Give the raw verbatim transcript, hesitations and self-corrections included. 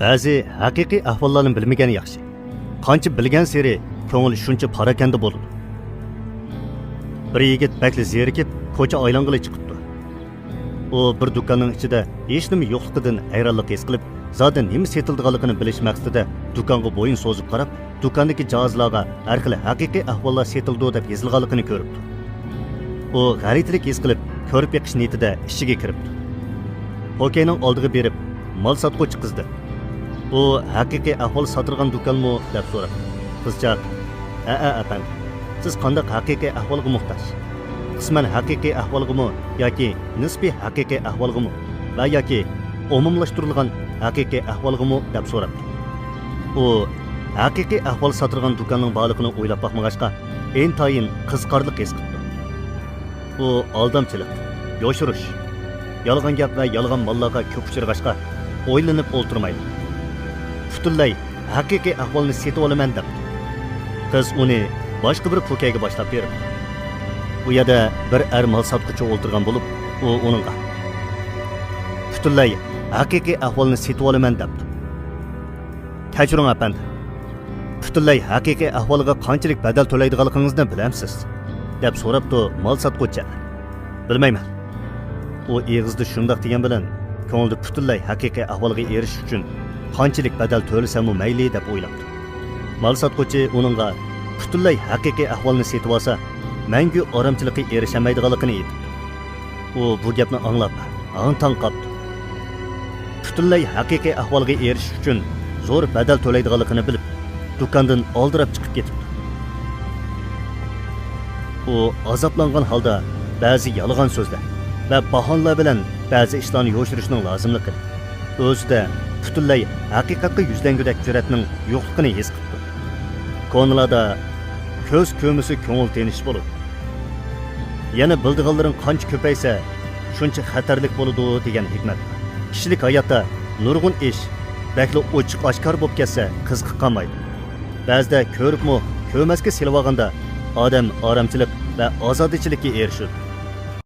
بەزى ھەقىقىي ئەھۋاللارنى بىلمىگەن ياخشى. قانچە بىلگەنسېرى كۆڭۈل شۇنچە پاراكەندە بولىدۇ. بىر يىگىت بەكلا زېرىكىپ، كوچا ئايلانغىلى چىقىپتۇ. ئۇ بىر دۇكاننىڭ ئىچىدە ھېچنېمە يوقلۇقىدىن ھەيرانلىق ھېس قىلىپ، زادى نېمە سېتىلىدىغانلىقىنى بىلىش مەقسىتىدە دۇكانغا بويۇن سوزۇپ قاراپ، دۇكاندىكى جاھازلارغا ھەر خىل ھەقىقىي ئەھۋاللار سېتىلىدۇ دەپ يېزىلغانلىقىنى كۆرۈپتۇ. ئۇ غەلىتىلىك ھېس قىلىپ، كۆرۈپ بېقىش نىيىتىدە ئىچىگە كىرىپتۇ. پوكەينىڭ ئالدىغا بېرىپ، مال ساتقۇچى قىزدىن، «بۇ ھەقىقىي ئەھۋال ساتىدىغان دۇكانمۇ؟» دەپ سوراپتۇ. قىزچاق، «ھەئە، ئەپەندىم. سىز قانداق ھەقىقىي ئەھۋالغا موھتاج؟ قىسمەن ھەقىقىي ئەھۋالغىمۇ ياكى نىسپىي ھەقىقىي ئەھۋالغىمۇ ۋە ياكى ئومۇملاشتۇرۇلغان ھەقىقىي ئەھۋالغىمۇ؟» دەپ سوراپتۇ. ئۇ ھەقىقىي ئەھۋال ساتىدىغان دۇكاننىڭ بارلىقىنى ئويلاپ باقمىغاچقا، ئىنتايىن قىزىقارلىق ھېس قىپتۇ. ئۇ ئالدامچىلىق، يوشۇرۇش، يالغان گەپ ۋە يالغان ماللارغا كۆپ ئۇچرىغاچقا، ئويلىنىپ ئولتۇرمايلا، پۈتۈنلەي ھەقىقىي ئەھۋالنى سېتىۋالىمەن دەپتۇ. قىز ئۇنى باشقا بىر پوكەيگە باشلاپ بېرىپتۇ. ئۇ يەردە بىر ئەر مال ساتقۇچى ئولتۇرغان بولۇپ، ئۇ ئۇنىڭغا، «پۈتۈنلەي ھەقىقىي ئەھۋالنى سېتىۋالىمەن» دەپتۇ. «كەچۈرۈڭ، ئەپەندىم. پۈتۈنلەي ھەقىقىي ئەھۋالىغا قانچىلىك بەدەل تۆلەيدىغانلىقىڭىزنى بىلەمسىز؟» دەپ سوراپتۇ مال ساتقۇچى. «بىلمەيمەن.» ئۇ ئېغىزدا شۇنداق دېگەن بىلەن، كۆڭلىدە پۈتۈنلەي ھەقىقىي ئەھۋالغا ئېرىشىش ئۈچۈن قانچىلىك بەدەل تۆلىسەممۇ مەيلى دەپ ئويلاپتۇ. مال ساتقۇچى ئۇنىڭغا پۈتۈنلەي ھەقىقىي ئەھۋالنى سېتىۋالسا، مەڭگۈ ئارامچىلىققا ئېرىشەلمەيدىغانلىقىنى ئېيتىپتۇ. ئۇ بۇ گەپنى ئاڭلاپ، ھاڭ-تاڭ قاپتۇ. پۈتۈنلەي ھەقىقىي ئەھۋالغا ئېرىشىش ئۈچۈن زور بەدەل تۆلەيدىغانلىقىنى بىلىپ، دۇكاندىن ئالدىراپ چىقىپ كېتىپتۇ. ئۇ ئازابلانغان ھالدا بەزى يالغان سۆزلەر ۋە باھانىلەر بىلەن بەزى ئىشلارنى يوشۇرۇشنىڭ لازىملىقىنى، ئۆزىدە پۈتۈنلەي ھەقىقەتقە يۈزلەنگۈدەك جۈرئەتنىڭ يوقلۇقىنى ھېس قىپتۇ. كونىلاردا «كۆز كۆرمىسە كۆڭۈل تىنچ بولىدۇ. يەنە بىلىدىغانلىرىڭ قانچە كۆپەيسە، شۇنچە خەتەرلىك بولىدۇ» دېگەن ھېكمەت بار. كىشىلىك ھاياتتا نۇرغۇن ئىش بەكلا ئوچۇق ئاشكارا بولۇپ كەتسە، قىزىقىپ قالمايدۇ. بەزىدە كۆرۈپمۇ كۆرمەسكە سېلىۋالغاندا ئادەم ئارامچىلىق ۋە ئازادىچىلىككە ئېرىشىدۇ.